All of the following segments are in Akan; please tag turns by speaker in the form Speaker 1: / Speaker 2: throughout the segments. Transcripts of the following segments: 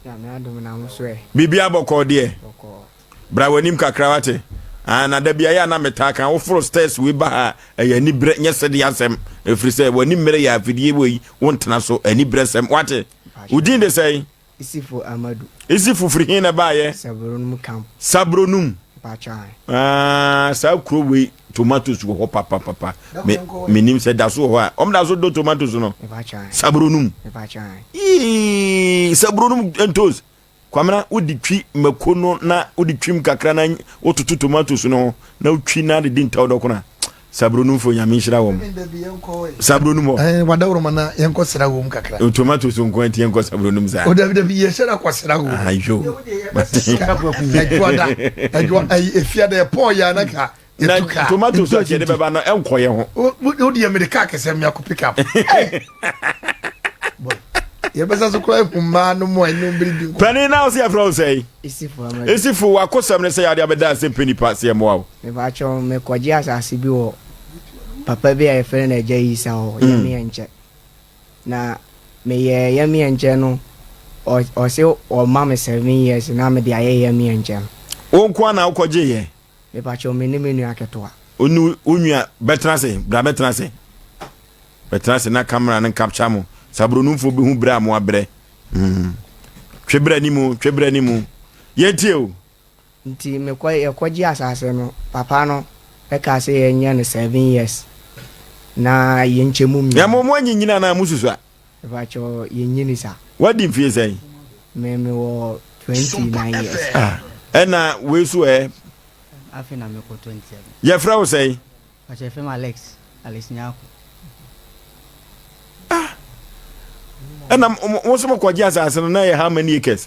Speaker 1: Nyame adom na mo so ɛ?
Speaker 2: Biribi abɔkɔɔ deɛ?
Speaker 1: Bɔkɔɔ.
Speaker 2: Bra w'anim kakra wate. Ah, na da bi ayɛ a na metaa ka woforo stairs wei ba ha a, ɛyɛ anibrɛ nyɛ sɛdeɛ asɛm. Ɛfiri sɛ w'ani mmerɛ yɛ afidie wei wontena so anibrɛ sɛm wate. Wo din de sɛn?
Speaker 1: Isifo Amadu.
Speaker 2: Isifo firi he na ɛbaayɛ?
Speaker 1: Sabronum camp.
Speaker 2: Sabronum.
Speaker 1: Mpakyɛ ae.
Speaker 2: Ah, saa kuro wei tomatoes wɔ hɔ papapapa. Me menim sɛ da so wɔ hɔ a. Wɔn da so do tomatoes no.
Speaker 1: Mpakyɛ ae.
Speaker 2: Sabronum.
Speaker 1: Mpakyɛ ae.
Speaker 2: Yii, sabronum ntos. Kwamina, wode twi mako no na wode twim kakra na wototo tomatoes no ho na wotwi na de di ntaw dɔkono a. Sabronumfo Nyame nhyira wɔn. Sabronum hɔ.
Speaker 3: Ɛɛ wadaworoma na yɛnkɔ sra wɔm kakra.
Speaker 2: O tomatoes nko nti yɛnkɔ sabronum saa.
Speaker 3: O dabi dabi yɛhyɛ da kɔ sra wɔm.
Speaker 2: Ayo.
Speaker 3: Ɛdwoada ɛdwoa ɛyi efiada ɛpɔn yɛ anaka
Speaker 2: Na tomatoes a yɛde bɛba no ɛnkɔ yɛ ho.
Speaker 3: O deɛ mede kaa kɛsɛ mi akɔ pick up. Yɛbɛsa so kora ehu mmaa no mu a ɛnum biri di nkɔ.
Speaker 2: Panin na ɔsi afra wo sɛn?
Speaker 1: Isifo Amadu.
Speaker 2: Isifo wakosɛm ne sɛ yɛade abɛda ase mpɛ nipa sɛ yɛmmoa wo.
Speaker 1: Mepakyɛw, mekɔgye asase bi wɔ papa bi a yɛfrɛ no Agya Isa hɔ, Yɛmeɛnkyɛ. Na meyɛɛ Yɛmeɛnkyɛ no, ɔse ɔma me 7 years na mede ayɛ Yɛmeɛnkyɛ no.
Speaker 2: Wo nko ara na wokɔgyeeɛ?
Speaker 1: Mepakyɛw, me ne me nua ketewa.
Speaker 2: Wo ne wo nua bɛtena ase, bra bɛtena ase. Bɛtena ase na camera no capture mo. Sabronumfoɔ bɛhu berɛ a mo abrɛ. Mm. Twe berɛ anim, twe berɛ anim. Yɛntie o.
Speaker 1: Nti mekɔ yɛkɔgye asase no, papa no kaa sɛ yɛnyɛ no 7 years na yɛnkyɛ mu
Speaker 2: Na
Speaker 1: mmienu.
Speaker 2: mo mo anyinyini anaa mo susua?
Speaker 1: Mepakyɛw, yɛnyini sa.
Speaker 2: Wadi mfie sɛn?
Speaker 1: Me mewɔ 29 years.
Speaker 2: Ah, ɛna wei so ɛ?
Speaker 4: Afei na mekɔ 27.
Speaker 2: Yɛfrɛ wo sɛn?
Speaker 4: Ɔkyerɛ fam Alex, Alex Nyarko.
Speaker 2: Ah, ɛna mo nso mokɔgye asase no na ɛyɛ how many acres?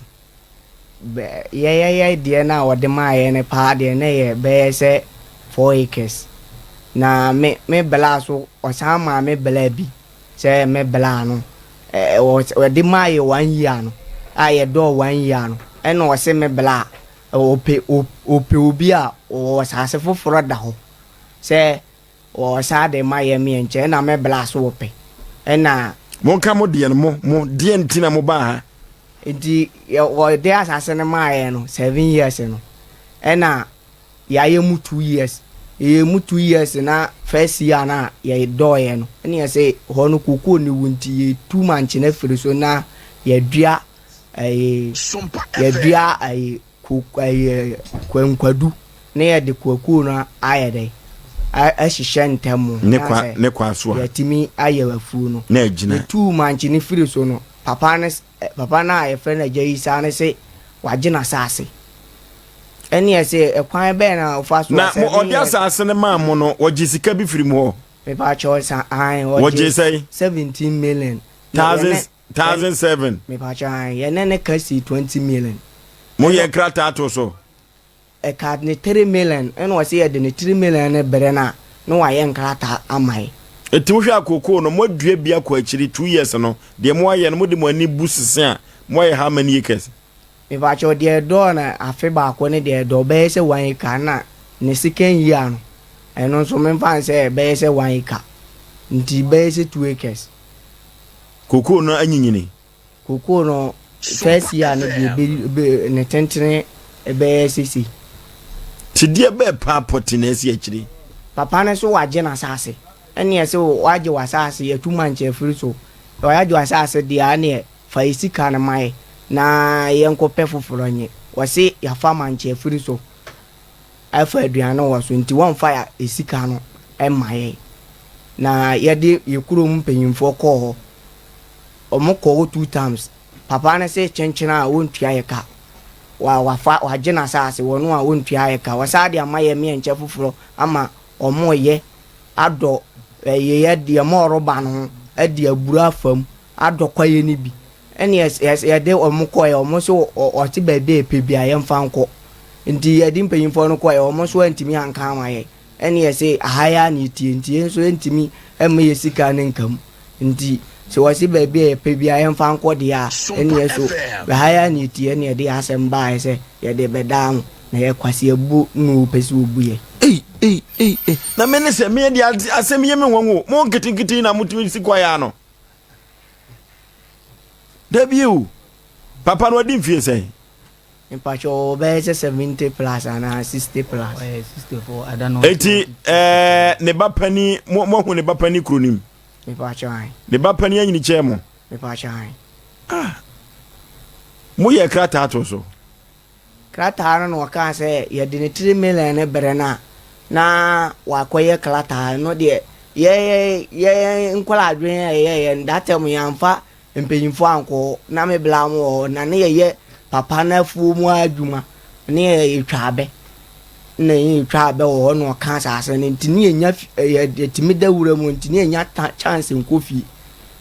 Speaker 1: Yɛyɛyɛ deɛ no a wɔde maa yɛn no paa deɛ na ɛyɛ bɛyɛ sɛ 4 acres. Na me bla so ɔsan maa me bla bi sɛ me bla no wɔde maa yɛ one year no a yɛdɔɔ one year no, ɛna ɔse me bla ɔpɛ obi a ɔwɔ asase foforɔ da hɔ sɛ ɔsaa de ma yɛ meɛnkyɛ, ɛna me bla so wɔpɛ ɛna.
Speaker 2: Monka mo deɛ no, mo deɛ nti na mobaa ha.
Speaker 1: Nti wɔde asase no maa yɛn no 7 years no, ɛna yɛayɛ mu 2 years. Yɛyɛ mu 2 years na first year no a yɛdɔɔyɛ no, ɛna yɛsɛ hɔ no kokoo ne wu nti yɛtu mankyene firi so na yɛdua ɛyɛ yɛdua ɛyɛ ko ɛyɛ kwankwadu na yɛde kwakuo no ayɛ dɛ ahyehyɛ ntɛm.
Speaker 2: Ne kwa ne kwa so a.
Speaker 1: Yɛtumi ayɛ afuo no.
Speaker 2: Na agyina.
Speaker 1: Yɛtuu mankyene firi so no, papa no a yɛfrɛ no Agya Isa no sɛ wagye n'asase. Ɛne ɛsɛ ɛkwan bɛn na ɔfa so.
Speaker 2: Na mo ɔde asase no maa mo no, wɔgye sika bi firi mu hɔ?
Speaker 1: Mepakyɛw, sa an.
Speaker 2: Wɔgye sɛn?
Speaker 1: 17 million.
Speaker 2: Thousand thousand seven.
Speaker 1: Mepakyɛw, an yɛne ne ka si 20 million.
Speaker 2: Mo yɛ nkrataa to so.
Speaker 1: Ɛka ne 3 million, ɛna ɔsɛ yɛde ne 3 million ne brɛ no a na wayɛ nkrataa ama yɛ.
Speaker 2: Eti wohwɛ akokoo no, mo adua bi akɔ akyiri 2 years no, deɛ mo ayɛ no, mo de mo ani bu sese a, mo ayɛ how many acres?
Speaker 1: Mepakyɛw, deɛ ɛdɔɔ no afe baako ne deɛ ɛdɔɔ bɛyɛ sɛ 1 acre, na ne second year no, ɛno nso memfa n sɛ bɛyɛ sɛ 1 acre, nti bɛyɛ sɛ 2 acres.
Speaker 2: Kokoo no anyinyini?
Speaker 1: Kokoo no first year no deɛ be ne tentene bɛyɛ sese.
Speaker 2: Te deɛ bɛɛ paa pɔte na asi akyire.
Speaker 1: Papa no so wagye n'asase, ɛne ɛsɛ wagye w'asase, yɛtu mankyɛ afiri so, wagye w'asase deɛ a, ɛneɛ fa yɛ sika no ma yɛ na yɛnkɔpɛ foforɔ nye. Wɔse yɛafa mankyɛ afiri so afa aduane wɔ so nti wɔmfa yɛ sika no ma yɛ. Na yɛde yɛ kurom mpanyimfoɔ kɔɔ hɔ, ɔmo kɔɔ hɔ two times. Papa no se kyenkyene a wɔntua yɛ ka, wa wafa wagye n'asase wɔno a wɔntua yɛ ka. Wɔsaa de ama yɛ mmeɛnkyɛ foforɔ ama ɔmo yɛ adɔ ɛyɛ yɛ deɛ ma ɔreba no ho ɛde aburo afam adɔ kwaeɛ no bi. Ɛne yɛde ɔmo kɔɛ, ɔmo nso ɔte baabi a yɛpɛ bi a yɛmfa nkɔ. Nti yɛde mpanyinfoɔ no kɔɛ, ɔmo nso antumi anka ama yɛ. Ɛne yɛse aha yi ara na yɛtie nti yɛn nso yɛntumi mma yɛ sika no nka mu. Nti sɛ wɔse baabi a yɛpɛ bi a yɛmfa nkɔ deɛ a, ɛne yɛ so ha yi ara na yɛtie. Ɛne yɛde yɛ asɛm baeɛ sɛ yɛde bɛdaa mo na yɛ kwasi abu na wɔpɛ sɛ wɔbu yɛ.
Speaker 2: Ei ei ei ei na me ne sɛ me de asɛm yɛ me nwanwa o. Mo nketenkete yi na motumi si kwaeɛ ano. Dabi o. Papa no wadi mfie sɛn?
Speaker 1: Mpakyɛ ɔwɔ bɛyɛ sɛ 70 plus anaa 60 plus.
Speaker 4: Ɔyɛ 64 ada no.
Speaker 2: Eti ɛɛ ne ba panin mo moahu ne ba panin kuro no mu?
Speaker 1: Mepakyɛ ae.
Speaker 2: Ne ba panin anyini kyɛn mo?
Speaker 1: Mepakyɛ ae.
Speaker 2: Ah! Moyɛɛ krataa too so?
Speaker 1: Krataa no na ɔkaa sɛ yɛde ne 3 million no brɛ no a na wakɔyɛ krataa no deɛ yɛ yɛ nkwadaa adwene a yɛyɛeɛ no that time yɛamfa mpanyinfoɔ ankɔ hɔ na me bla mo wɔ hɔ na ne yɛyɛ papa no afuo mu adwuma ne yɛtwa abɛ na yɛtwa abɛ wɔ hɔ na ɔka asase no nti ne yɛnya yɛtumi da wura mu nti ne yɛnya chance nkɔ fie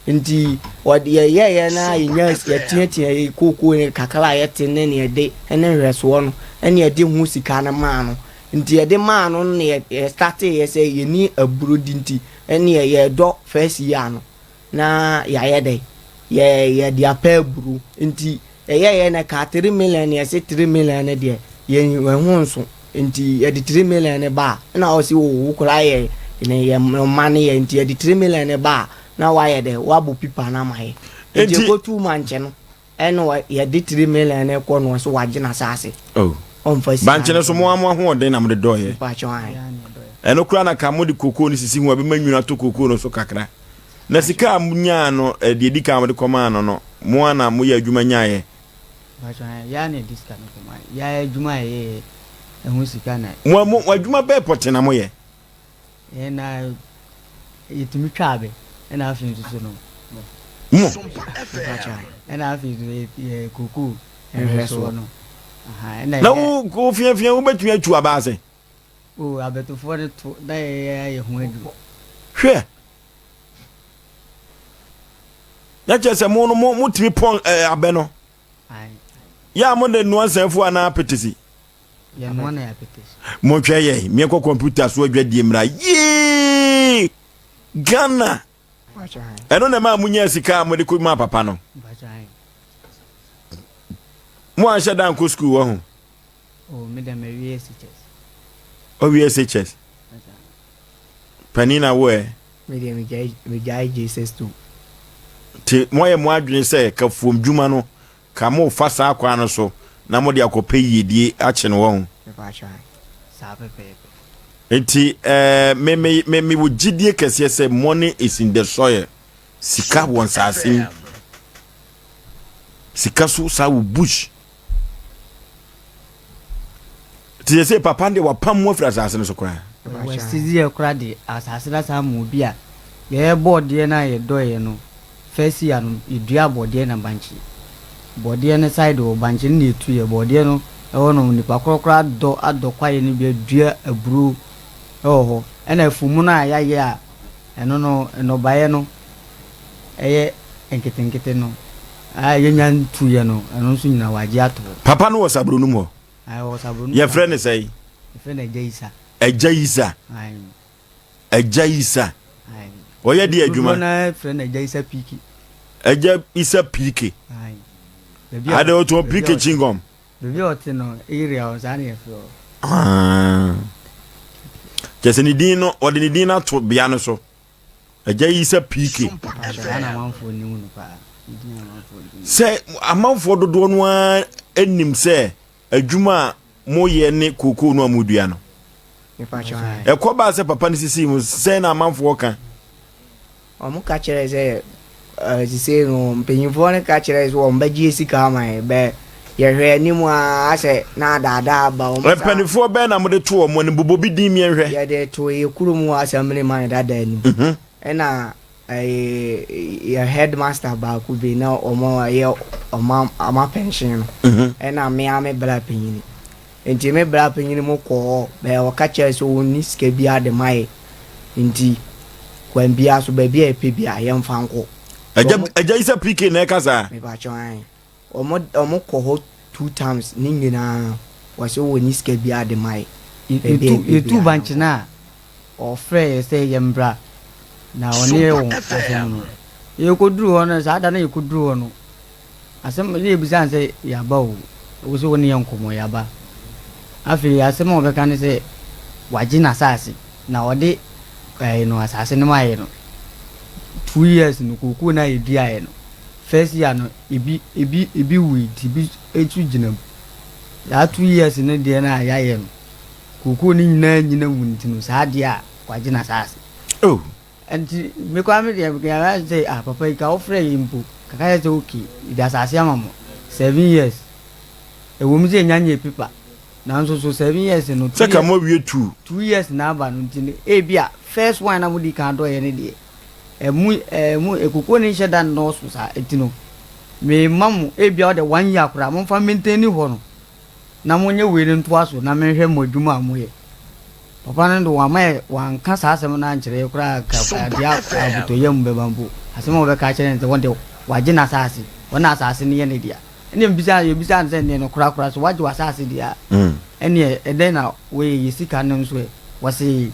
Speaker 1: nti wɔde yɛyɛyɛ na yɛnya yɛteatea yɛ kookoo ne kakra a yɛte ne ne yɛde ne nhwɛsoɔ no ɛne yɛde ho sika no maa no nti yɛde maa no ne yɛ startee yɛ sɛ yɛni aburo di nti ɛne yɛdɔ first year no na yɛayɛ dɛn? Yɛ yɛde apɛ aburo. Nti yɛyɛeɛ no ɛkaa 3 million na yɛse 3 million no deɛ yɛn yɛn ho nso. Nti yɛde 3 million no ba a, ɛna ɔse o wo koraa yɛ ne yɛ mma ne yɛ nti yɛde 3 million no ba a na wayɛ dɛn? Wabɔ pipa no ama yɛ. Nti
Speaker 2: Nti
Speaker 1: yɛkɔtuu mankyɛ no ɛna ɔ yɛde 3 million no kɔ no ɔse wagye n'asaase.
Speaker 2: Oh.
Speaker 1: Ɔmfa sika
Speaker 2: Bankye no
Speaker 1: no
Speaker 2: so mo ara mo ahoɔden na mode dɔeɛ.
Speaker 1: Mpakyɛw ae.
Speaker 2: Ɛno koraa na ka mode kokoo no sisi ho a ɛbɛma nwunu atɔ kokoo no so kakra. Na sika a monyaa no, eh, deɛ ɛdi kan a mode kɔmaa no no, mo ara na moyɛ adwuma nyaeɛ?
Speaker 4: Mpakyɛw ae, yɛa na yɛde sika no kɔmaa, yɛa adwuma a yɛyɛeɛ ɛho sika na.
Speaker 2: Mo, mo, adwuma bɛɛ pɔtee na moyɛ?
Speaker 4: Yɛn na yɛtumi twa abɛ, ɛna afei nso so no.
Speaker 2: Mo.
Speaker 1: Mpakyɛw ae.
Speaker 4: Ɛna afei nso yɛ, yɛ kokoo nhwɛsoɔ no. Aha, ɛna
Speaker 2: Na
Speaker 4: yɛ.
Speaker 2: wo, wo fiafia, wobɛtumi atu aba ase?
Speaker 4: O, abɛtofoɔ no to na yɛyɛ ayɛ ho adwuma.
Speaker 2: Hwɛ! Na kyerɛ sɛ mo no mo motumi pɔn ɛɛ eh, abɛ no. Yɛ a mo de noa nsɛnfo anaa apetesi.
Speaker 4: Yɛnoa na apetesi.
Speaker 2: Monhwɛ yɛ meɛnkɔ kɔmputa so adwadie mmra yee Ghana. Ɛno na ɛmaa monyaa sika a mode kɔ maa papa no. Mo anhyɛ da nkɔ sukuu wɔ ho.
Speaker 4: Oh, me dɛ mawie SHS.
Speaker 2: Ɔwie SHS. Panin na wo ɛ?
Speaker 1: Me deɛ megyae megyae JSS 2.
Speaker 2: Nti moayɛ mo adwene sɛ kafuom dwuma no ka mofa saa kwan no so na mode akɔpɛ yiedie akye no wɔ ho?
Speaker 1: Mepaakyɛw ae.
Speaker 4: Saa pɛpɛɛpɛ.
Speaker 2: Nti eh, me me me mewɔ gyidie kɛseɛ sɛ money is in the soil. Sika wɔ nsaase mu. Sika so saa wɔ bush. Nti sɛ sɛ papa no deɛ wapam mu afiri asase no so koraa.
Speaker 4: Wɔasisi yɛ koraa de asase no asan ama obi a yɛyɛ bɔɔdeɛ no a yɛdɔeɛ no first year no yɛduaa bɔɔdeɛ na bankye. Bɔɔdeɛ no side hɔ bankye no na yɛtuiɛ bɔɔdeɛ no ɛhɔ nom nipa korɔ koraa adɔ adɔ kwaeɛ no bi adua aburo wɔ hɔ ɛna afumu no a yɛayɛ a ɛno no nnɔbaeɛ no ɛyɛ nketenkete no a yɛnya ntuiɛ no ɛno nso nyina wɔagye ato hɔ.
Speaker 2: Papa no wɔ Sabronum hɔ.
Speaker 4: Ae, ɔwɔ Sabronum.
Speaker 2: Yɛfrɛ no sɛn?
Speaker 4: Yɛfrɛ no Agya Isa.
Speaker 2: Agya Isa.
Speaker 4: Ae.
Speaker 2: Agya Isa.
Speaker 4: Ae.
Speaker 2: Ɔyɛ deɛ adwuma?
Speaker 4: Dodoɔ no ara frɛ no Agya Isa Piki.
Speaker 2: Agya Isa Piki.
Speaker 4: Ae. Baabi a
Speaker 2: Ade ɔtɔn Piki chingom.
Speaker 4: Baabi a ɔte no area hɔ saa na yɛfrɛ hɔ.
Speaker 2: Ah. Kyɛ sɛ ne din no ɔde ne din no ato bea no so. Agya yi sɛ PK. Sɛ amanfoɔ dodoɔ no ara nim sɛ adwuma a moyɛ ne kookoo no a modua no. Ɛkɔ baa sɛ papa no sisii mu sɛn na amanfoɔ ka?
Speaker 1: Wɔn ka kyerɛ sɛ sisei no mpanyinfoɔ no ka kyerɛ sɛ wɔn bɛgye sika ama yɛ bɛ yɛhwɛ anim a asɛ na adaadaa aba wɔn sa.
Speaker 2: Mpanimfoɔ bɛn na mode to wɔn anim bobɔ bi din miɛnhwɛ.
Speaker 1: Yɛde to yɛ kurom hɔ assembly man dada anim ɛna ɛyɛ yɛ headmaster baako bi na wɔn ɛyɛ wɔn ama pension no ɛna mmea me bra panyini Nti me bra panyin mo kɔɔ hɔ bɛɛ ɔka kyerɛɛ sɛ ɔnni sika biaa de ma yɛ nti kwan biaa so baabi a yɛpɛ biaa yɛmfa nkɔ.
Speaker 2: Agya agya yi sɛ PK na ɛka saa?
Speaker 1: Mepakyɛw ae. Ɔmo ɔmo kɔ hɔ two times ne nyinaa wɔse wɔnni sika biaa de ma yɛ baabi a
Speaker 4: Yɛtu
Speaker 1: yɛpɛ
Speaker 4: yɛtuu
Speaker 1: biaa
Speaker 4: bankye
Speaker 1: yɛnkɔ.
Speaker 4: no a ɔfrɛɛ yɛ sɛ yɛmbra na ɔne yɛ wɔ asɛm no. Yɛkɔduruu hɔ no saa da no a yɛkɔduruu hɔ no Asɛm no yɛbisaa no sɛ, Yɛaba o, wo se wo ne yɛn nkɔmmɔ, yɛaba. Afei asɛm a ɔbɛka ne sɛ, wagye n'asase, na ɔde ɛɛ no asase no maeɛ no, two years no, kookoo no a yɛduaeɛ no, First year no ebi ebi ebi wui nti ebi nso gyina mu. Saa 2 years no deɛ no a yɛayɛ no, kookoo no nyinaa nyina wu nti no saa deɛ a wagye n'asaase.
Speaker 2: Oh.
Speaker 4: Nti me koraa me deɛ meka sɛ ah papa yi ka wofrɛ yɛ mpo kaka yɛ sɛ okay yɛde asase ama mo 7 years ɛwɔ mu sɛ yɛnya nyɛ paper nanso so 7 years no
Speaker 2: Sɛ ka mo awie two.
Speaker 4: 2 years na aba no nti no ebi a first one na mo di kan dɔyɛ no deɛ ɛmu ɛmu ekokuo no nhyɛ da nnɔɔso saa nti no mema mo ebi a ɔde one year koraa momfa maintain hɔ no na monyɛ wei no ntoa so na menhwɛ mo adwuma a moyɛ. Papa no de wamma yɛ wanka saa asɛm no ankyerɛ yɛ koraa ka adeɛ abotɔyam bɛba mpo asɛm a wɔbɛka akyerɛ no sɛ wɔn de wagye n'asase wɔn na asase no yɛ ne dea ɛnneɛ mbisa yɛbisa no sɛ ɛnneɛ no korakora so wagye w'asase deɛ a ɛnneɛ ɛdɛn na wɔyɛ yɛ sika no nso ɛ wɔse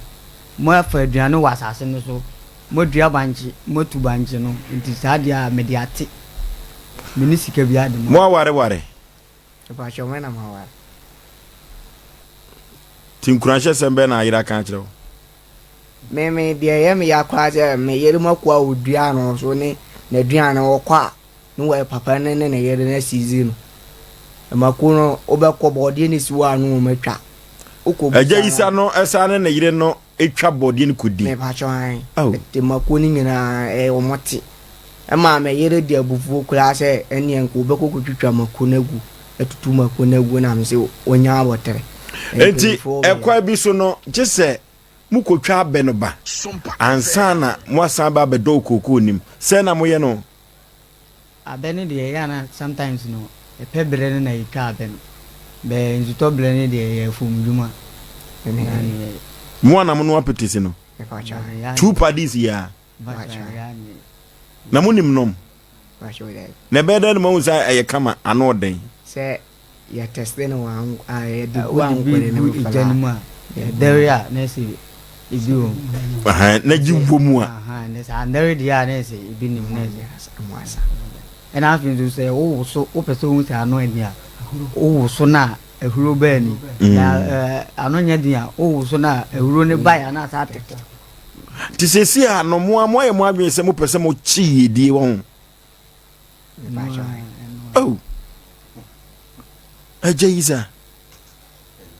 Speaker 4: moafa aduane wɔ asase no so moadua bankye moatu bankye no nti saa deɛ a mede ate me ne sika biara de ma
Speaker 2: Mo awareware.
Speaker 1: Mepakyɛw me na maware.
Speaker 2: Nti nkuranhyɛsɛm bɛn na ayere aka akyerɛ wo?
Speaker 1: Me me deɛ ɛyɛ me ya koraa sɛ me yere mako a ɔdua no so ne n'aduane ɔkɔ a ne wɔ papa no ne ne yere no asizi no. Mako no wobɛkɔ bɔɔdeɛ no si hɔ a ne wɔn atwa. Wokɔ
Speaker 2: Agya
Speaker 1: busa
Speaker 2: Isa
Speaker 1: no.
Speaker 2: no ɛsan ne ne yere no twa bɔɔdeɛ no kɔdi.
Speaker 1: Mepakyɛw ae.
Speaker 2: Ao.
Speaker 1: Ɛte mako no nyinaa ɛyɛ wɔn te. Ɛmaa me yere de abufuo koraa sɛ ɛnneɛ nka ɔbɛkɔ kɔtwitwa mako no agu, atutu mako no agu na mese ɔnya abɔterɛ.
Speaker 2: Enti
Speaker 1: Mpanimfoɔ wɔ
Speaker 2: ɛkwan bi so no, gye sɛ mokɔtwa abɛ no ba ansa na moasan aba abɛdɔw kookoo no mu. Sɛn na moyɛ no?
Speaker 4: Abɛ no deɛ ɛyɛ a na sometimes no ɛpɛ berɛ no na yɛtwa abɛ no, bɛ nsutɔ berɛ no deɛ ɛyɛ afuom dwuma na ne yɛyɛ.
Speaker 2: Mo a na monoa petese no, two paddies yi ara. Na monim nom? Na ɛbɛyɛ dɛn na moahu sɛ ɛyɛ kama, ano ɔden?
Speaker 1: Sɛ yɛtɛste no wɔ a yɛde gu ankwere no mu
Speaker 4: gya no mu a, ɛdɛre a na ɛsɛ ebi wɔ
Speaker 2: mu. Na gye wɔ mu a.
Speaker 4: Na sɛ andɛre deɛ a na ɛsɛ ebi nim na ɛsɛ
Speaker 1: mu asa.
Speaker 4: Ɛna afei nso sɛ wowoso wopɛ sɛ wohu sɛ ano ani a wowoso no a ahuro baa ni. Na ano nyɛ den a wowoso no a ahuro no bae anaasɛ atete.
Speaker 2: Nti seesei a no mo a moayɛ mo adwene sɛ mopɛ sɛ mokye yiedie wɔ ho. Oh, agya yi sa.